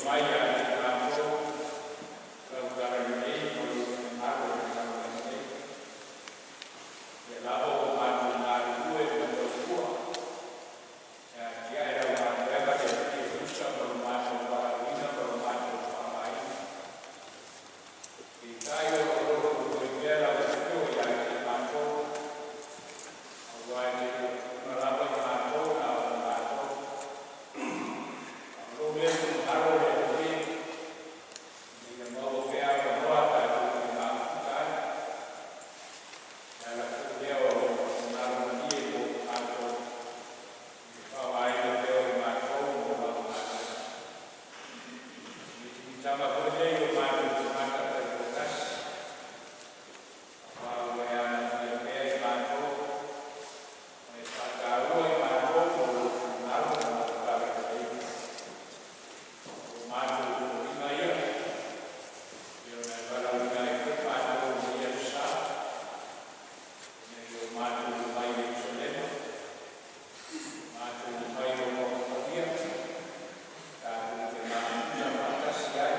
mai ia te matou lau talalelei ma lou finagalo i le lalolagi nei. Ia lava ua matou galulue ma tautua e atiae lau galuega le Alii e tusa ma lo matou valaauina ma lo matou faaaogaina. Peitai o lo o loto pea lau afio ia te matou, aua e te le o tuua lava i matou na o matou. A o lou lea finagalo le Alii e, ina ia maua pea avanoa tatou te mafuta ai. E ala foi lea o lou finagalo malie mo i matou, i le faaaogaina pea o i matou mo lau galuega. Mitamitaga foi lea i o matou tagata taitoatasi, aua ua e alafia pea i matou ma e faataua i matou mo lou finagalo ma lau talalelei. O matou foliga ia, e ona e valaauina ai foi matou i lenei aso Sa, ina ia o matou omai i Ierusalema, matou omai i lou Maota Paia, tatou te mafuta faatasi ai.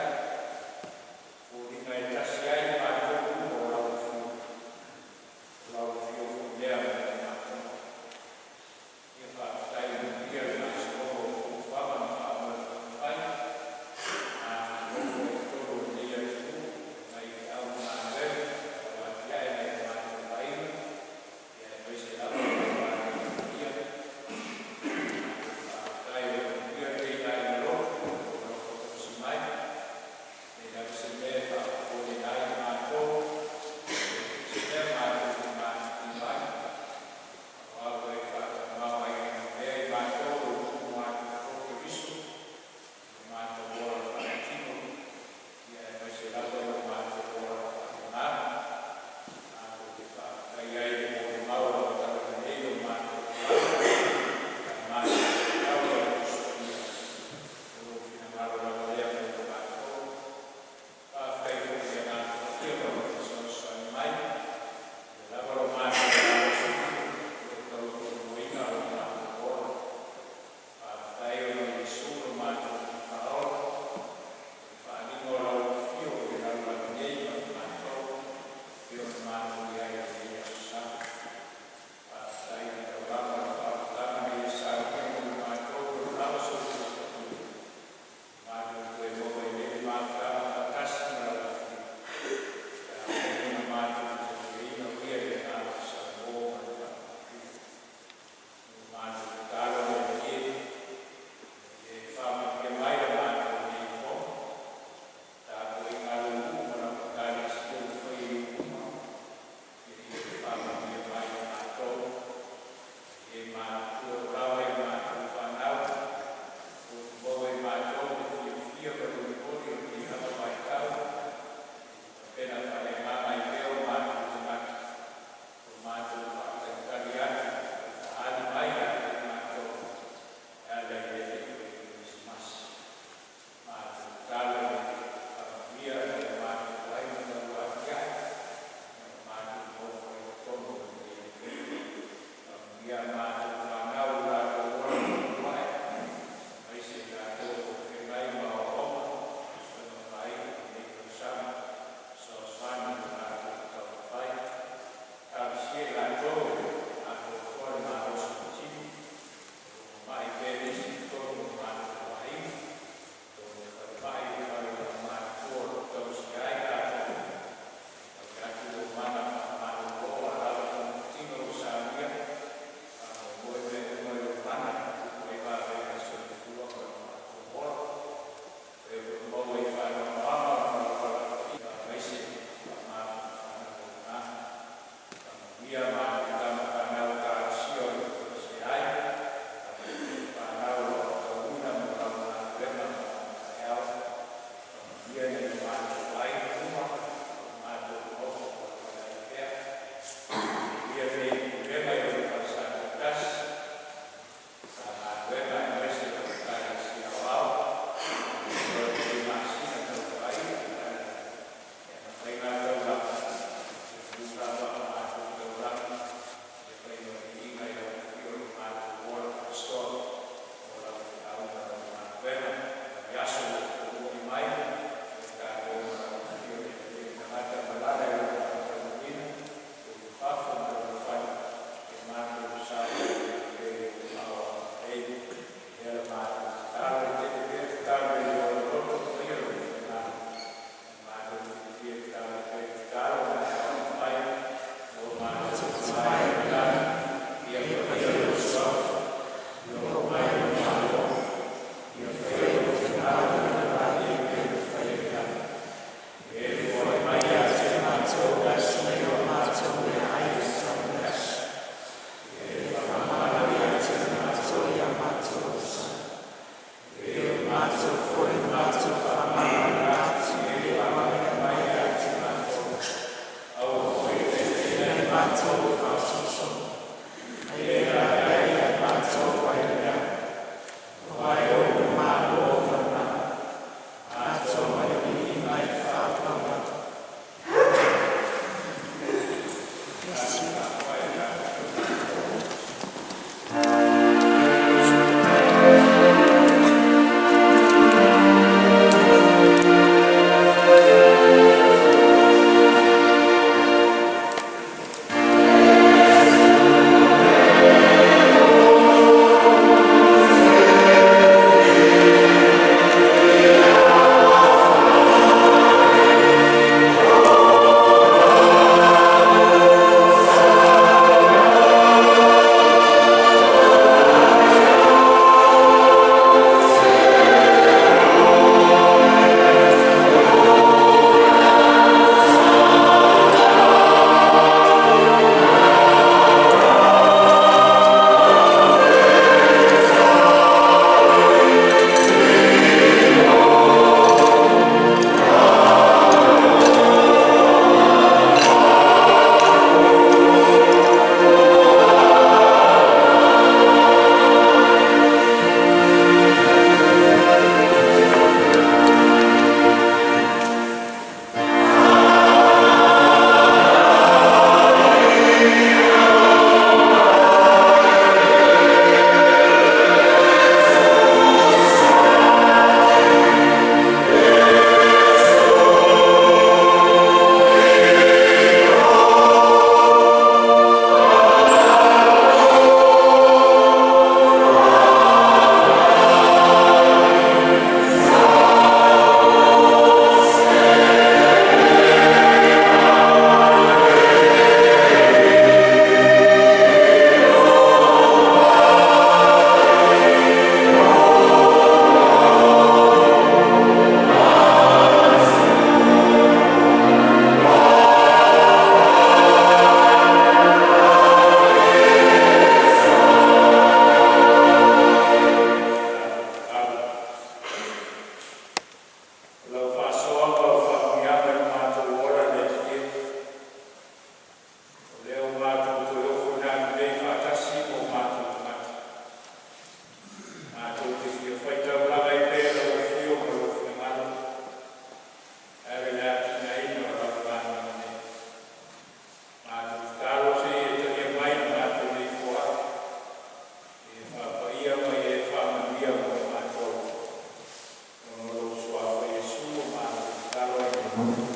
Amene.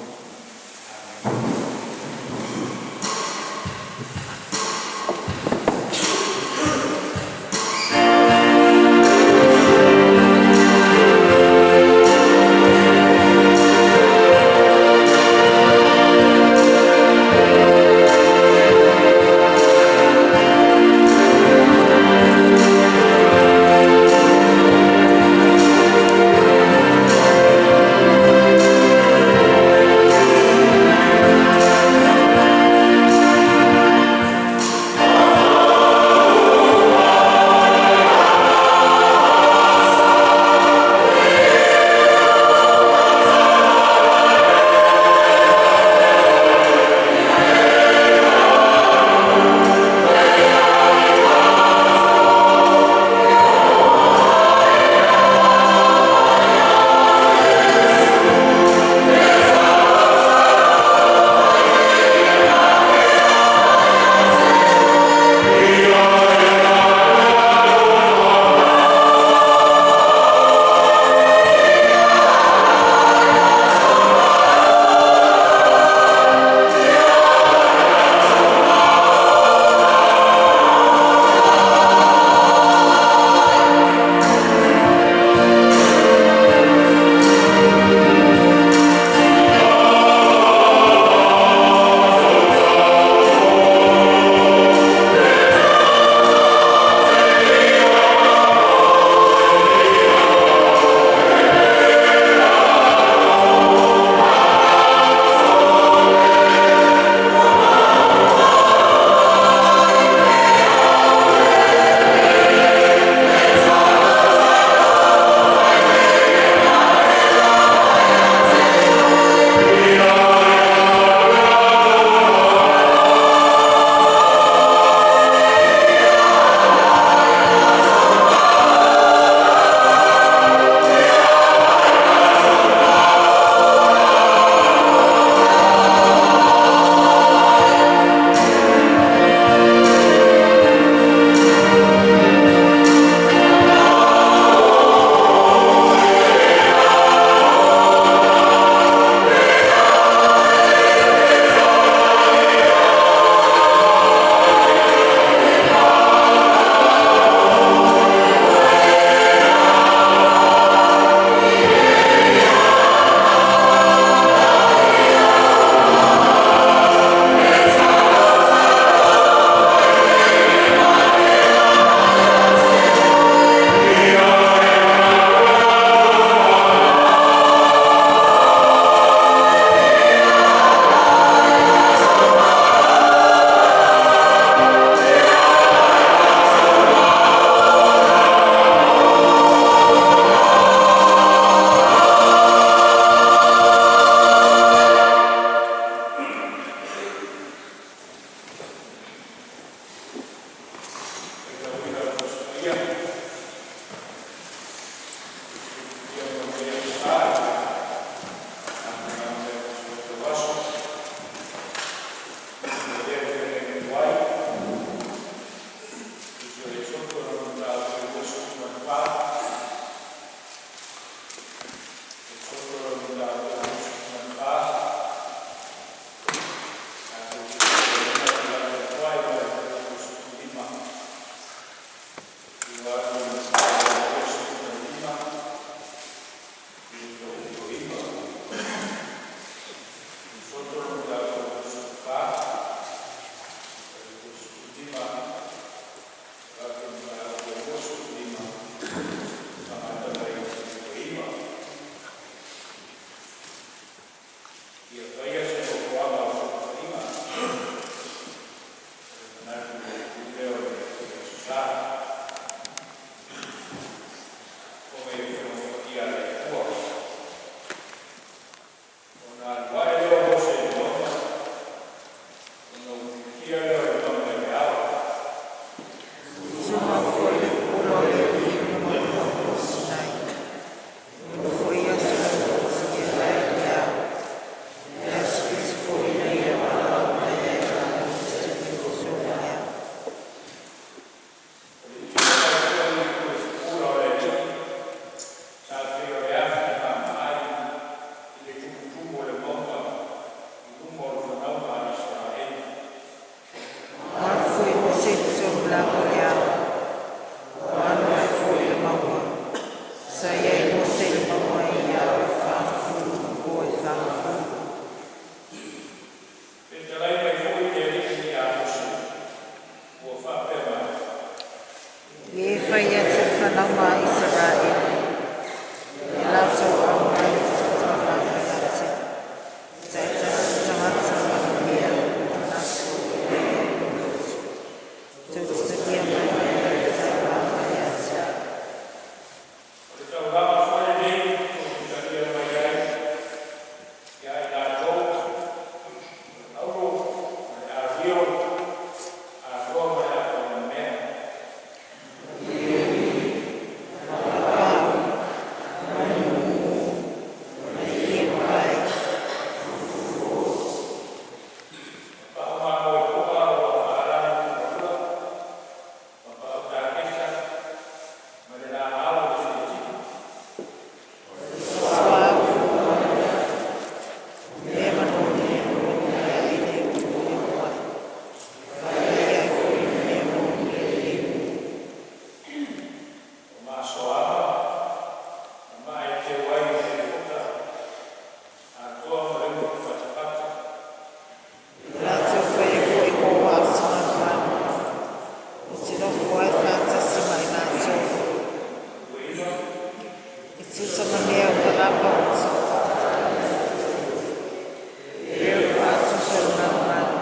E o le faatusa o le malumalu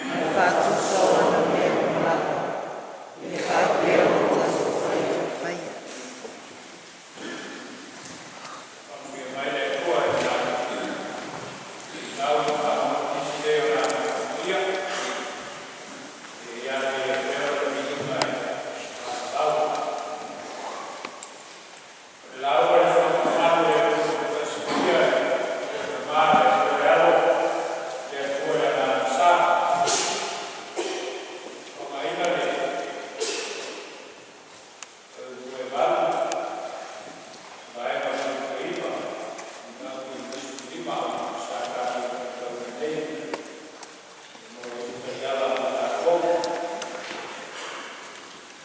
ma le faatusa o ana mea uma lava, e faapea ona tatou faia. Faamanuia mai le Atua i le tatou faamotusia lea o le Aso Paia e ia te Ia pea le viiga e faavavau. O le lauga a le Fono Mamalu a le atunuu o Tasi Puia, le Tama, le Atua le Alo, le Atua le Agaga Sa, faaaogaina le 8 vaega o le Sulufaiva mataupu 25 sa tatou faitauina nei mo le taiala mo tatou.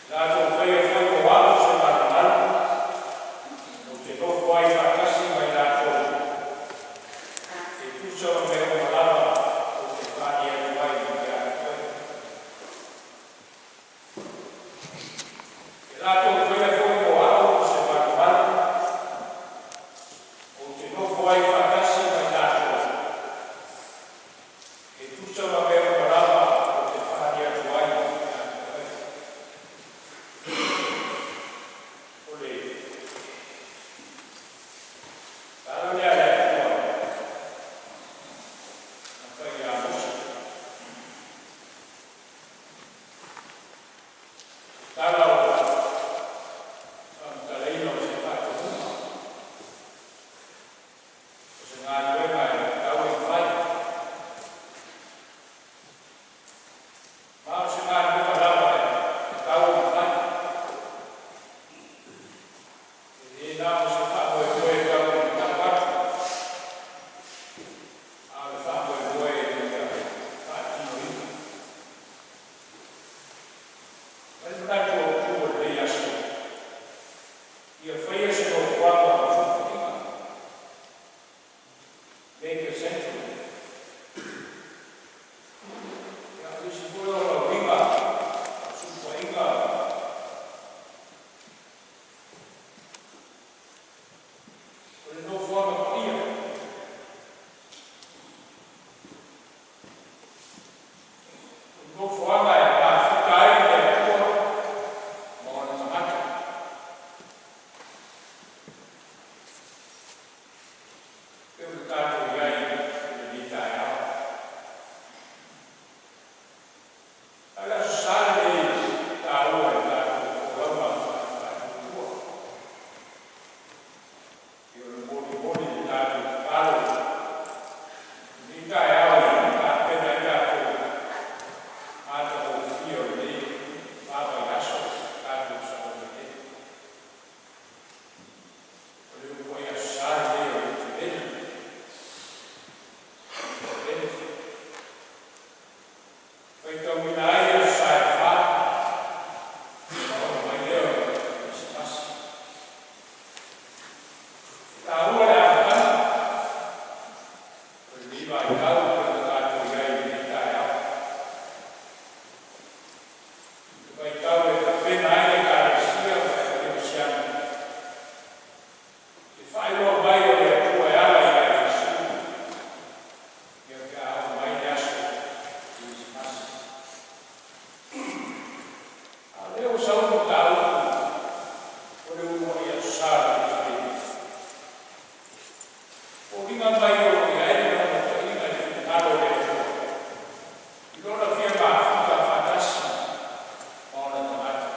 Latou faia foi mo au se malumalu, ou te nofo ai faatasi ma i latou, e tusa ma mea uma lava ou te faali atu ai ia te oe. E latou faia foi mo au se malumalu, ou te nofo ai faatasi ma i latou, e tusa ma mea uma lava ou te faali atu ai ia te oe. O le tala lea a le Atua na fai ia Mose, o se tala o le faamatalaina o se faatonuga, o se galuega e tatau ona fai. Ma o se galuega lava e tatau ona fai. E le na o se faamoemoe e tau ina tau atu, a o le faamoemoe ina ia faatinoina. Ma le manatu autu o lenei aso, ia faia se nofoaga o sulufaiga, make a sanctuary. Ia, o le isi foi ona uiga o sulufaiga, o le nofoaga paia. O le nofoaga e mafuta ai le Atua ma ona tagata. E pei ona tatou i ai i lenei taeao. A o le Aso Sa lenei e taua i le tatou folauga faatuatua. E pei ona molimoli le tatou tatalo i lenei taeao e tapena ai tatou matagofie o lenei 4 vaiaso tatou savali ai nei. O le uluai Aso Sa lenei o le Testamene. Faitauina ai Aso Sa e 4 ma oo mai lea o le Kerisimasi. E taua le amataga o lenei vaitau pei ona tatou i ai i lenei taeao. Le vaitau e tapena ai le Ekalesia ma le Kerisiano i le faailoa mai o le Atua e ala ia Iesu ia pe a oo mai le aso Kerisimasi. A o lea ua sau le mataupu o le uluai Aso Sa o le Testamene. Foliga mai o lo o i ai le naunautaiga i le finagalo o le Atua i Lona fia mafuta faatasi ma ona tagata.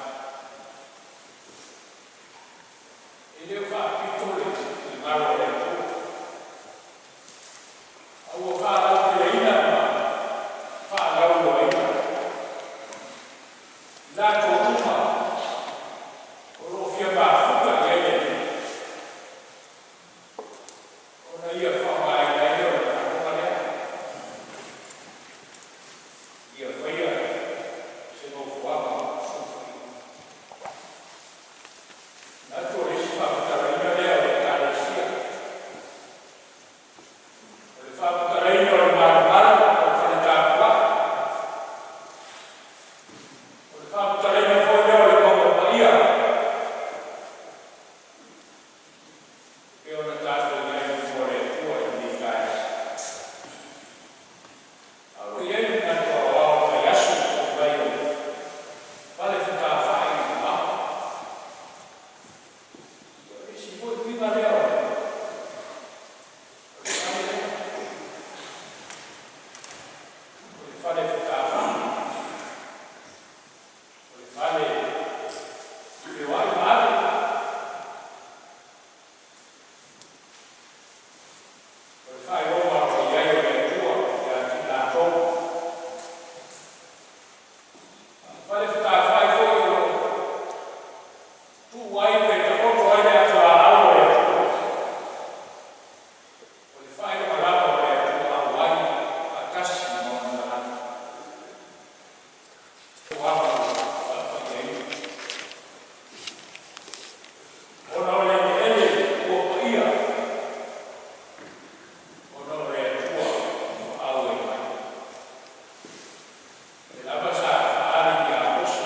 E le o faapito le finagalo o le Atua, a ua faalauteleina ma faalauiloaina i latou uma o lo o fia mafuta i ai le Alii, ona ia faaaogaina ai lea o le avanoa lea, ia faia se nofoaga o sulufaiga. Manatu o le isi faamatalaina lea o le Ekalesia, o le faamatalaina o le malumalu o le faletapuai, o le faamatalaina foi lea o le mauga paia e Pei ona tatou i ai i luma o le Atua i lenei taeao. A o lo o i ai le manatu aoao o le vaiaso talu ai o le Falefetafai i le Vao. Ia o le isi foi uiga lea o le fale lea, o le falefetafai, o le fale e feoai ma ave. O le faailoga o le i ai o le Atua ia te i latou. A o le falefetafai foi o lo o tuu ai pe taoto ai le atulaau a le Atua. O le faailoga lava o le Atua auai faatasi ma ona tagata. Ua faapaiaina. Ona o le eleele ua paia, ona o le Atua ua auai mai. O lea lava sa faaali ia Mose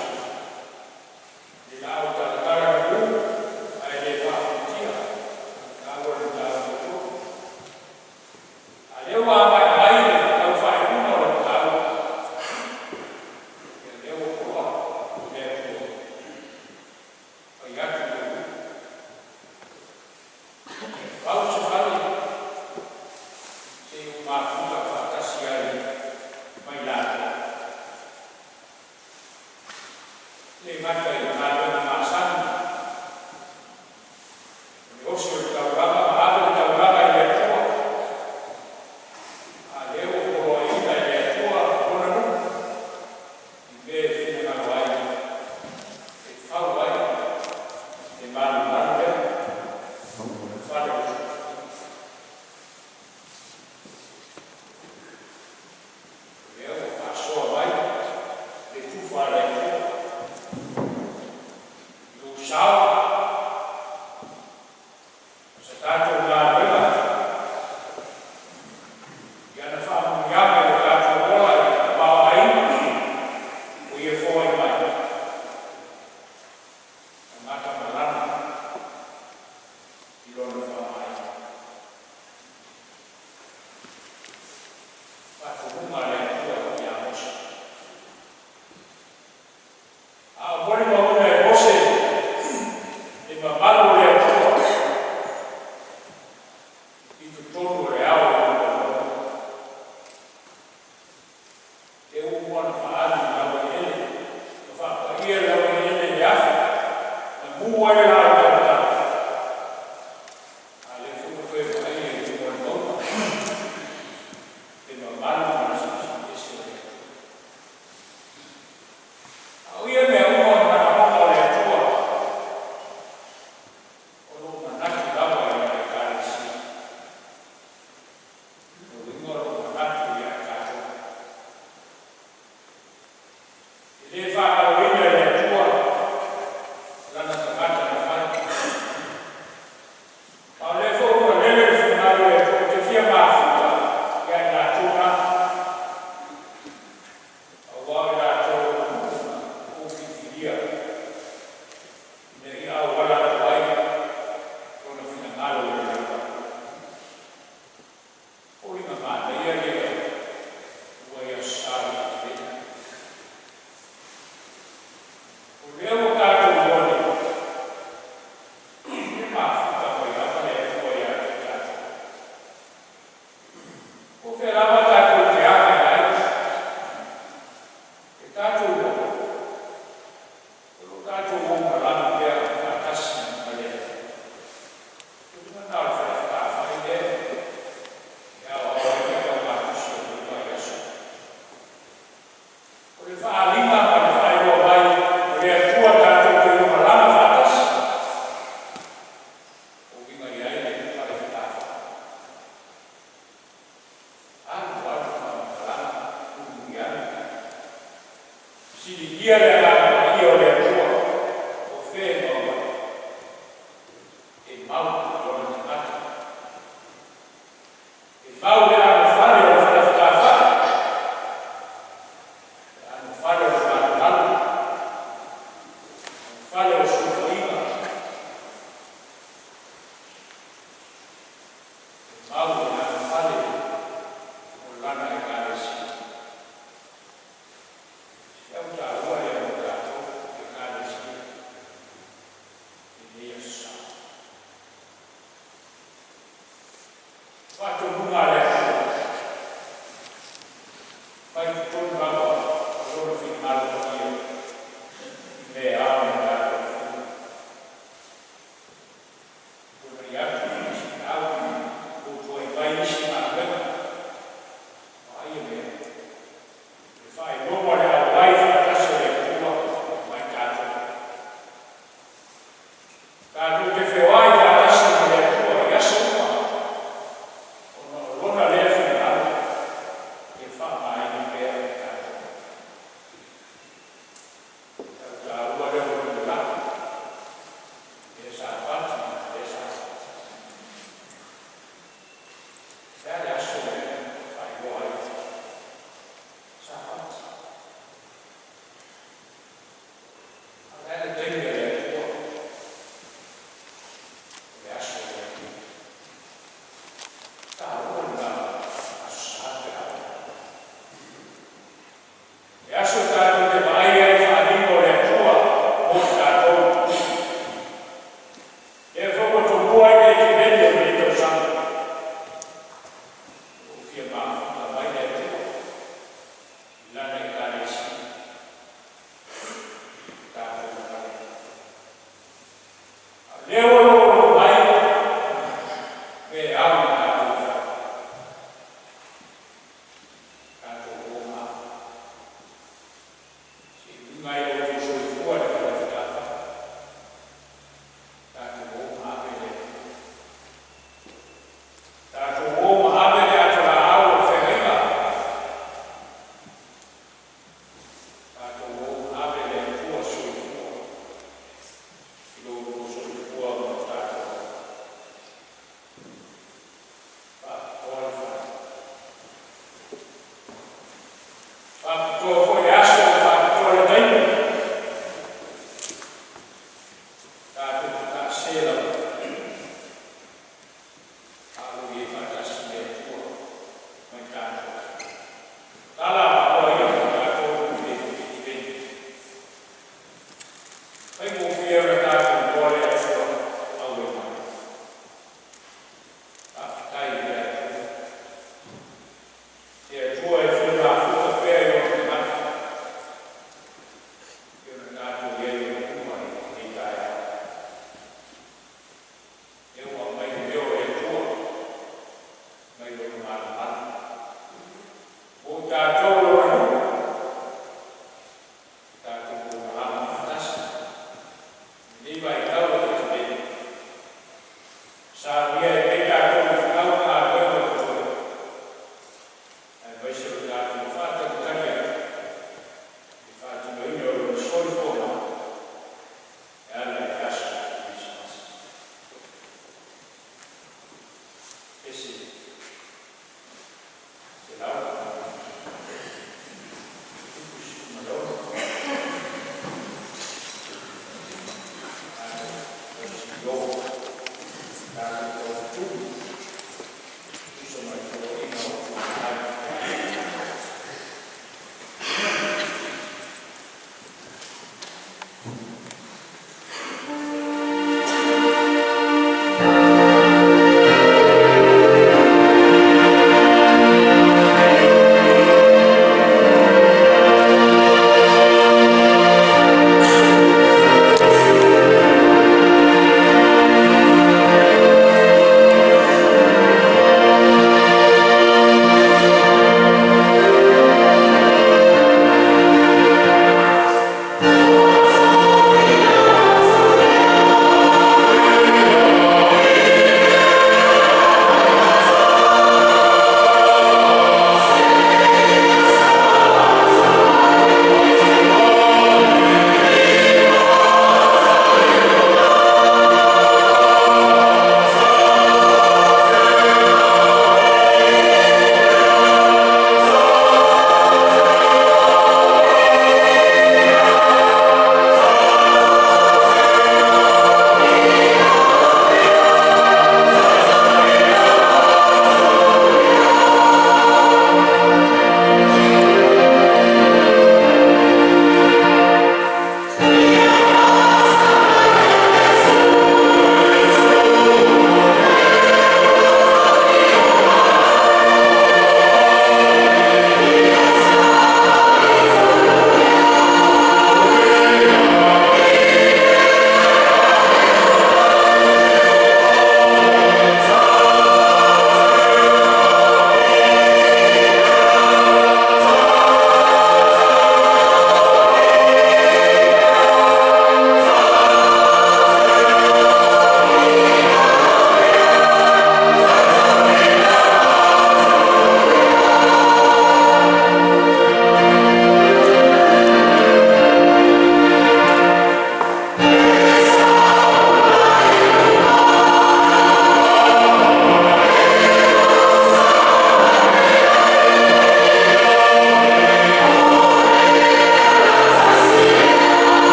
i le laau talatala na mu ae le faafutia, taua i le mataupu 3. A o lea ua agai mai le tau faaiuga o le mataupu, ia lea ua poloa e le Atua, fai atu le nuu, fau se fale se i ou mafuta faatasi ai ma i latou. E le gata i galuega masani, o le osi o le taulaga ma ave le taulaga i le Atua, a o lea ua poloaiina e le Atua lona nuu i mea e finagalo ai e fau ai le malumalu lea, o le fale o le sulufaiga. O lea ua faasoa mai le tufa a le Atua i lou sao ma sa tatou galuega i ana faamanuiaga i lo tatou ola i le tamaoaiga ua Ia foai mai, e gatamalana i Lona faamai. Faatonuga a le Atua ia Mose. A o molimauina e Mose le mamalu o le Atua i totonu o le ao o le mauga. E ua ona faaali i le laueleele, ma faapaia le laueleele i le afi, na mu ai le laau talatala. A o lea foi ua toe vaaia i luga o le mauga le mamalu ma le silisili ese o le Atua. A o ia mea uma o ni manaoga o le Atua o lo o manatu lava i lana Ekalesia. O lona uiga o lo o manatu ia i tatou. E le faagaloina e le Atua lana tagata na fai. A o lea foi ua lele le finagalo o le Atua ou te fia mafuta ia i latou na, aua o i latou o lou nuu na ou filifilia ina ia auala atu ai lona finagalo i le lalolagi. Foliga manaia lea ua i Aso Sa le tele. O lea ua tatou iloa nei, e mafuta mai lava le Atua ia te i tatou. Po o fea lava tatou te agai ai, e tatou iloa, o lo o tatou omalalu pea faatasi ma le Atua. O uiga na o le falefetafai lea e aoao ai le faitauga tusi o lenei vaiaso. O le faaaliga ma le faailoa mai o le Atua tatou te omalaga faatasi, o uiga i ai le falefetafai. Alu alu faamatalaga mulimuli ane, fesiligia le Agaga Paia o le Atua o fea e mau ai, e mau i ona tagata. E mau le anofale o le falefetafai, le anofale o le malumalu, anofale o le sulufaiga. mau i lana fale o lana Ekalesia. Se au taua lea mo tatou Ekalesia i lenei aso Sa. Faatonuga a le Atua mai totonu lava o Lona finagalo paia i mea e ao ona tatou faia. Tulai atu isi feau, ua tuai mai isi galuega, o ai e mea? Le faailoga o le auai faatasi o le Atua ma i tatou. Tatou te feoai faatasi ma le Atua i aso uma, ona o Lona lea finagalo e faaaogaina pea i tatou. Tau taua lea o le laa, lea Sapati ma lea Sapati. Le a le aso lea faailoa ai Sapati? A o le a le taimi a le Atua? O le aso lea. Taua lena aso Sa pe a oo. Le aso tatou te vaai ai i faaaliga o le Atua mo i tatou. Lea foi ua tomua ai le Itiveni o lenei tausaga.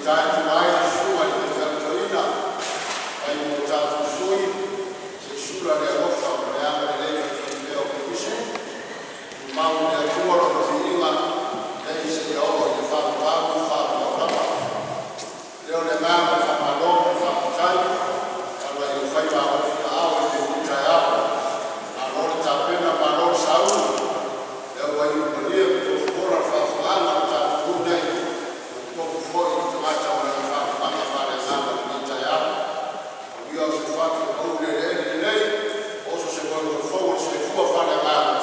Fitaituga ai le Susuga i le Faifeau Toeaina e fai mo tatou sui, se i sula le alofa ma le agalelei faifaipea o Keriso. Tumau i le Atua lona viiga nei seia oo i le faavavau faavavau lava. O lea o le agaga o le faamalo ma le faafetai e ala i ou faiva alofilima i lenei taeao. Malo le tapena, malo le sauni, o lea ua iu i malie ma tofugola le faafofogaaga a le tatou atunuu nei, ua tofu foi le tagata ma lana faamanuiaga faaleagaga i lenei taeao. Aua o se fatu ua pau i le eleele lelei, oso se moemoe fou o le soifua faaleagaga,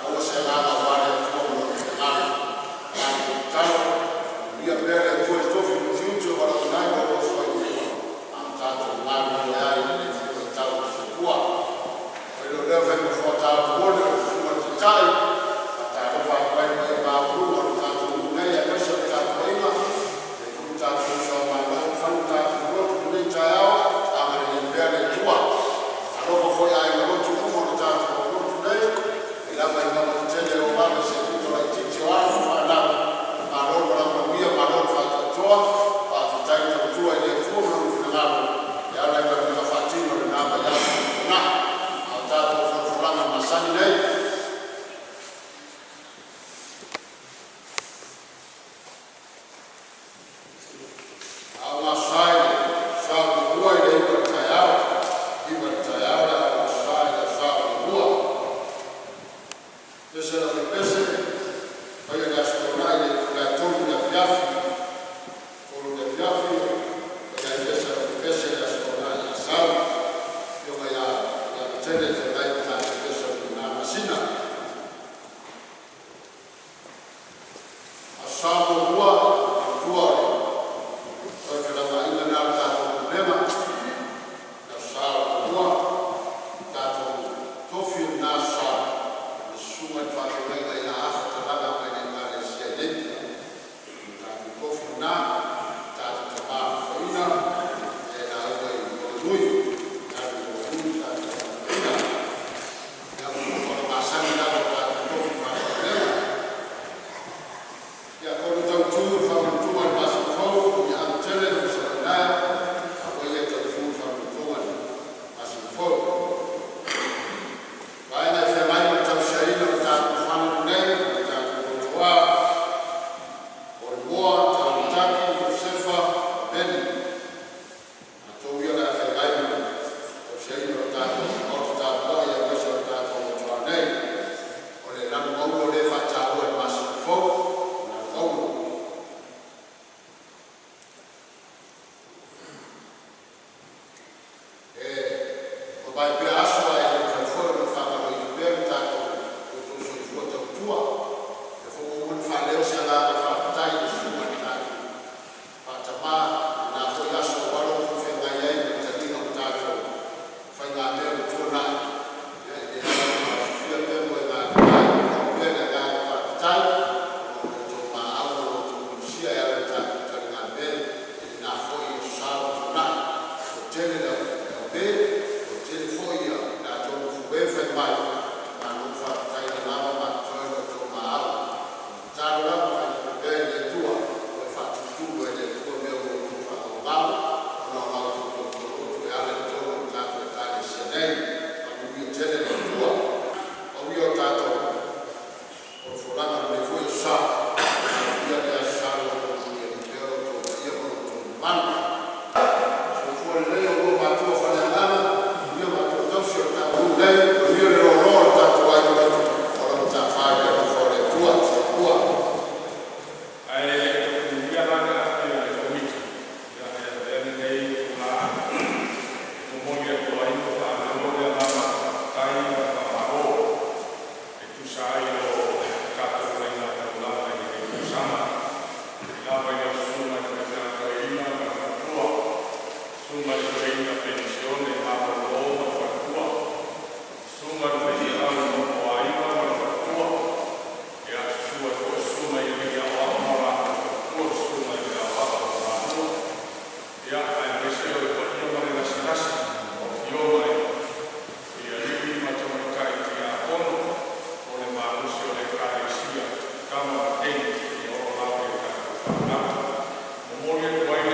maua se agaga aua le Atua ma Lona finagalo. Matou tatalo, faamanuia pea le Atua i tofi ma tiute ua valaauina ai lou uso a a o tatou galulue ai i lenei foi vaitau o le soifua. Ona faapea lea o le fai ma le Susuga i le Taitai, e faatalofa atu ai i le paia maualuga o le tatou nuu nei aemaise o le tapuaiga, e faapea foi le tatou uso a Malo ua mafai ona tatou lotu i lenei taeao. Agalelei pea le Atua. Alofa foi i aiga lotu uma o le tatou lotu nei, mai lava i mauga tetele e oo lava i se pito laitiiti o alo ma fanau, malo le valaau manuia malo le faatoatoa. Faafetai le tautua i le Atua ma Lona finagalo e ala i galuega faatino i lena vaiaso ua tuanai. A o tatou folafolaga masani nei, a o gasai le aso muamua i le 9:00 i le taeao, 9:00 i le taeao le a ou gasa i le Aso Sa muamua. Pese a le Aufaipese e faia i le Aso Toonai i le itula e 3:00 i le afiafi. 3:00 i le afiafi e faia ai pese a le aufaipese i le Aso Toonai ia Asau, le afioga ia Lealatele e feagai ma tatou pese o le na masina. Aso Sa muamua, manatua o le toe felauaiga lena o le tatou Pulega, le Aso Sa muamua. O tatou tofi o lena Aso Sa, o le susuga i le faafeagaiga ia Afa Talaga mai le Ekalesia Iapia. O le tatou tofi lena, le tatou tama alofaina le lauga i Uaganui, i alu i Uaganui le tatou faafeagaiga. Ia o fuafuaga masani lava o tatou tofi faale-Pulega. Ia, atonu e tautu le faaupuga i le masina fou ia ave tele lau fetalai a ua ia tautu le faaupuga i le masina fou. Vaega e feagai ma le tausaiaina o le tatou fale lenei ma le tatou potoa: O Moa Taulutaki Iosefa Meli. O latou ia o le a feagai ma le tausiaina o le tatou maota tapuai aemaise o le tatou motuoa nei. O le lanu auro lea e faataua i le masina fou, o le lanu auro. E mavae pea aso ae le mafai foi ona faagaloina pea lo outou soifua tautua. O lea foi ua uma ona faaleo se agaga faafetai i le susuga i le tatou faatama i lena foi aso aua lo outou feagai ai ma le taliga o tatou faigamea ua tuanai. Ia e le mafatia pea e momoli pea le agaga faafetai ona o lo outou muaau ma lo outou manusia e ala i le tatou taligamea i lena foi Aso Sa ua tuanai. Ua toatele le aumē, toatele foi i latou na pue fai mai, malo faafetai o lena ua mamatoe lo outou muaau. O le tatalo lava faamanuia pea le Atua toe faatutumu e le Atua mea ua outou faamaumau ona o la outou tautua lotu e ala i totonu o le tatou Ekalesia nei. Faamanuia tele le Atua. Pau ia o tatou folafolaga i lenei foi Aso Sa, manuia lea Aso Sa ma faamanuia pea lo outou paia ma lo outou mamalu. Soifua lelei i oulua matua faaleagaga, manuia matua tausi o le tatou nuu nei, manuia le loaloa o le tatou aiga lotu o lo o matafa i le alofa o le Atua. Soifua. Ae le i tofulia la le api a le Komiti, ia e avea lenei itula e momoli atu ai ma faaleo le agaga faafetai ma le faamalo e tusa ai o tatou faigataulaga i lenei tausaga. Mai lava i lau Susuga i le Faifeau Toeaina ma le Faletua, Susuga i le Toeaina Penisione Malolo ma le faletua, Susuga i le Faifeau Nofoaila ma le faletua, ia susu ai foi Susuga i Alii Aoao ma o latou faletua, Susuga i le Aoao o Malua, ia aemaise o le paia ma le lasilasi o afioga i alii ma tamaitai tiakono o le malosi o le Ekalesia, tama ma teine seia oo lava ia tatou fanau. Momoli atu ai le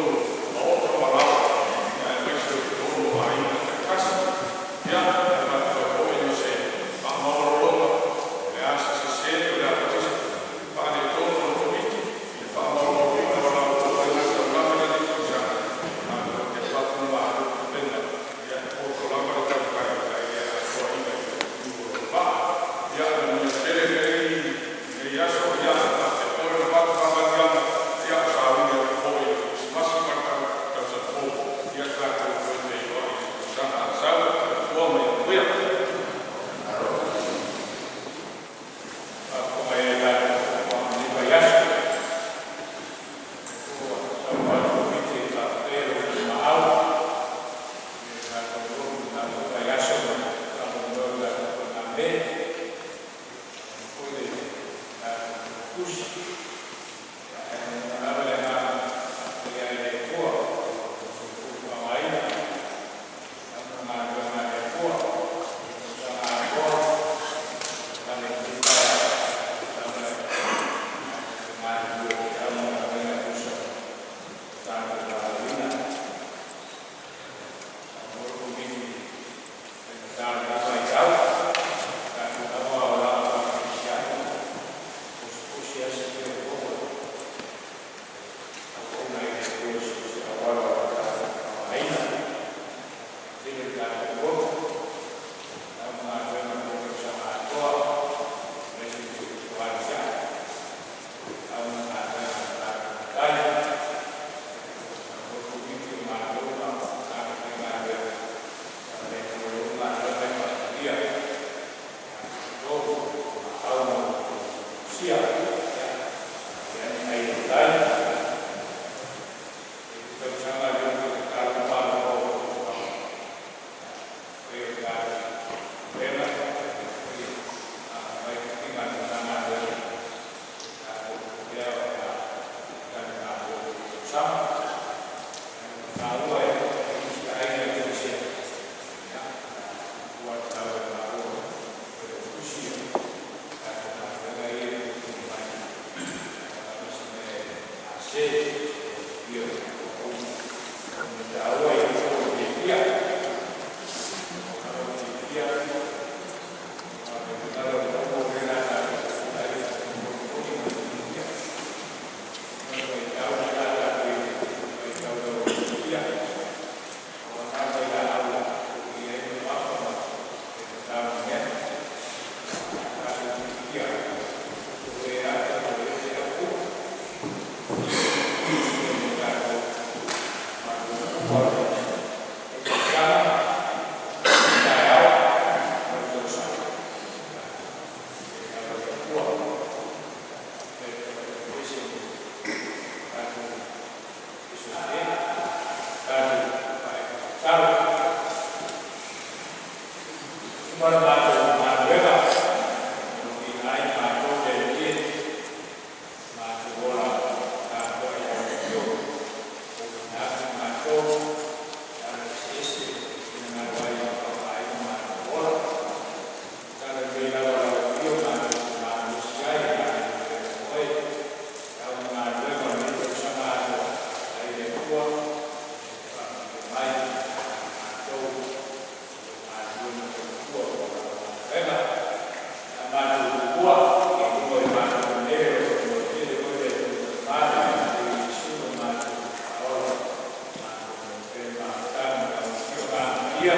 totonu o maota ma alaala, aemaise o totonu o aiga taitasi. Ia, e avatu ai foi o se faamaualaloga, o le a se sese, o le a foi se faaletonu o le Komiti i le faamaumauina o la outou faitaulaga i lenei tausaga, matou te avatu le malo tapena, ia e poto lava le taumafai ina ia atoaina i le liu o le vaa. Ia manuia tele lenei aso, ia faapea foi ona matou faamanuiaga, ia o sauni atu foi i le Kerisimasi ma le Tausaga Fou. Ia tatou toe feiloai i se tausaga a sau. Soifua ma ia manuia. Faafofoga i le tatou Fonotaga i lenei vaiaso, ua taunuu atu le Komiti e faafetaia le filemaau i le tatou lotu i lena foi vaiaso ma le faamoemoe o le tatou faleagame. Faapea foi le tatou tusi. Ae lagona lava le agaga faafetai i le Atua ua outou soifua ma faaaogaina mo galuega a le Atua i le tausaga atoa mai lenei taeao lava e tatou te galulue pea ma galuega e tusa o le tatou valaauina. Saunoa le Komiti e faigata lena vaitau, o tatou lava o olaga faakerisiano, e posiposi lava se leo o e auauna ai i le Atua i so o se auala o lo o tatou faaaogaina. E tele le tatou lotu, sau ma galuega mo le tausaga atoa, aemaise o si ou uso a sau ma galuega a le tatou Matai. Saunoa le Komiti o matou ma tagata faigaluega, o le Atua e ou le galuega e faamanuia ia outou ma outou tausia. Ia ane ai o le tai. Le tausaga lea ou te tatalo ma mafaufau pei o le tatou pulega foi mai tofiga a le Matagaluega tatou pea o le a talimalo i lenei tausaga. Ae taua e isi aiga Ekalesia, ia, tua atu lava i le Malo Failautusi tatou galuega ia e tuuina mai, a o se mea e gase ia o tatou auauna. O le mea taua ia maua le fiafia, maua lava le fiafia, aua o le tala o le taua o lea o le a tatou ai molimoli ma le fiafia. O le vaitau lea o le a tatou i ai nei, o le vaitau lea o le fiafia, aua na vailaau e i ai le mamafa ma le faigata o le mea. A tatou fiafia ai, ua le ata ua ese au mo tatou maluelue le tausaga, taeao ma le tausaga. E lava le Atua ese tatou ese tatou faaitatalo. Uma le matou galuega, tofiga ai matou le Alii matou ola tapuai lau Afioga. Ua atu matou ala eseese finagalo ai e faaaogaina matou ola. Tatala lelei lava lau Afioga matou te malolosi ai matou te oe. Au galuega o lenei tausaga atoa ai le Atua faamanuia mai matou galulue ma tautua o lau galuega. A matou tua i luga i matou lele o lo tele foi le Atua ma le Iesu ma matou Faaola matou pe mafutaga lau Afioga. Ia